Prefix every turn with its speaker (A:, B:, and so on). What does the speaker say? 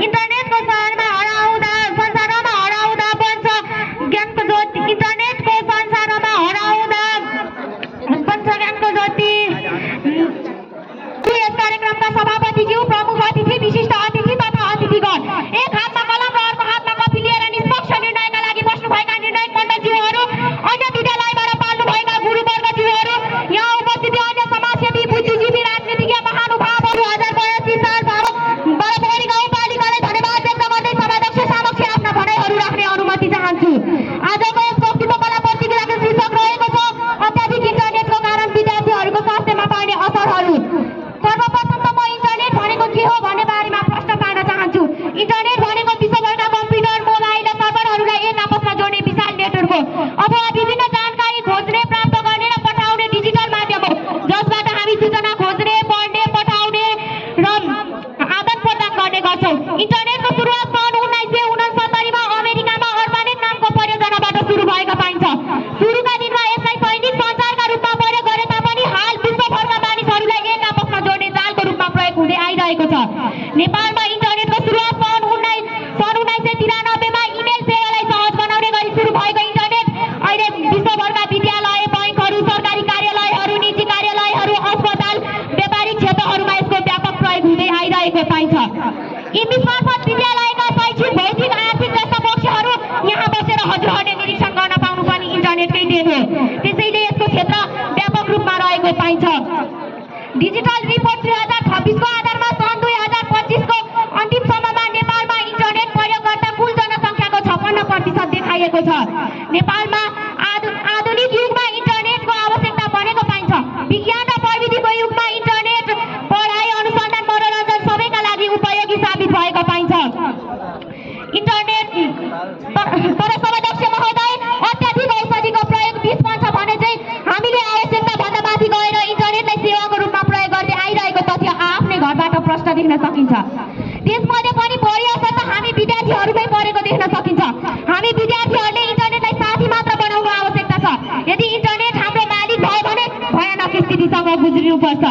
A: इन्टरनेटको सहरमा हराउँदा संसारमा हराउँदा बन्छ ज्ञानको ज्योति। इन्टरनेटको संसारमा हराउँदा बन्छ ज्ञानको ज्योति। यस कार्यक्रमका सभापतिज्यू, प्रमुख अतिथि, विशिष्ट अतिथि तथा अतिथिगण, एक हातमा कलम र अर्को हातमा कपी लिएर निष्पक्ष निर्णयका लागि बस्नुभएका निर्णायक मण्डलज्यूहरू, अन्य विद्यालयबाट पाल्नुभएका गुरुवर्गज्यूहरू, यहाँ उपस्थित अन्य समाजसेवी, बुद्धिजीवी, राजनीतिज्ञ, महानुभावहरू, 2082 साल बराबरी गाउँपालिकालाई धन्यवाद व्यक्त गर्दै सभाध्यक्ष समक्ष आफ्ना भनाइहरू राख्ने अनुमति चाहन्छु। आजको यस वक्तव्य कला प्रतियोगिताको शीर्षक रहेको छ अत्याधिक इन्टरनेटको कारण विद्यार्थीहरूको स्वास्थ्यमा पार्ने असरहरू। सर्वप्रथम त म इन्टरनेट भनेको के हो भन्ने बारेमा प्रश्न पार्न चाहन्छु। इन्टरनेट भनेको विश्वभरका कम्प्युटर, मोबाइल र सर्भरहरूलाई एक आपसमा जोड्ने विशाल नेटवर्क हो अथवा विभिन्न जानकारी खोज्ने, प्राप्त गर्ने र पठाउने डिजिटल माध्यम हो, जसबाट हामी सूचना खोज्ने, पढ्ने, पठाउने र आदान प्रदान गर्ने गर्छौँ। इन्टरनेटको सुरुवात सन् 1969 मा अमेरिकामा अर्पानेट नामको परियोजनाबाट सुरु भएको पाइन्छ। सुरुका दिनमा यसलाई सैनिक सञ्चारका रूपमा प्रयोग गरे तापनि हाल विश्वभरका मानिसहरूलाई एक आपसमा जोड्ने जालको रूपमा प्रयोग हुँदै आइरहेको छ। नेपालमा इन्टरनेटको सुरुवात सन् 1993 मा इमेल सेवालाई सहज बनाउने गरी सुरु भएको इन्टरनेट अहिले विश्वभरका विद्यालय, बैंकहरू, सरकारी कार्यालयहरू, निजी कार्यालयहरू, अस्पताल, व्यापारिक क्षेत्रहरूमा यसको व्यापक प्रयोग हुँदै आइरहेको पाइन्छ। इमेल मार्फत विद्यालयका शैक्षिक, भौतिक, आर्थिक जस्ता पक्षहरू यहाँ बसेर हजुरहरूले निरीक्षण गर्न पाउनु पनि इन्टरनेटकै देन हो। त्यसैले यसको क्षेत्र व्यापक रूपमा रहेको पाइन्छ। डिजिटल रिपोर्ट 2026 को आधारमा सन् 2025 को अन्तिमसम्ममा नेपालमा इन्टरनेट प्रयोगकर्ता कुल जनसङ्ख्याको 56% देखाइएको छ। नेपालमा आधुनिक युगमा इन्टरनेटको आवश्यकता बनेको पाइन्छ। विज्ञान र प्रविधिको युगमा इन्टरनेट पढाइ, अनुसन्धान, मनोरञ्जन सबैका लागि उपयोगी साबित भएको पाइन्छ। इन्टरनेट तर सभाध्यक्ष महोदय, अत्याधिक औषधिको प्रयोग बिस बन्छ भने चाहिँ हामीले आवश्यकता भन्दा माथि गएर इन्टरनेटलाई सेवाको रूपमा प्रयोग गर्दै आइरहेको तथ्य आफ्नै घरबाट प्रश्न देख्न सकिन्छ। त्यसमध्ये पनि बढी असर त हामी विद्यार्थीहरूमै परेको देख्न सकिन्छ। हामी विद्यार्थीहरूले इन्टरनेटलाई साथी मात्र बनाउनु आवश्यकता छ। यदि इन्टरनेट हाम्रो मालिक भयो भने भयानक स्थितिसँग गुज्रिनुपर्छ।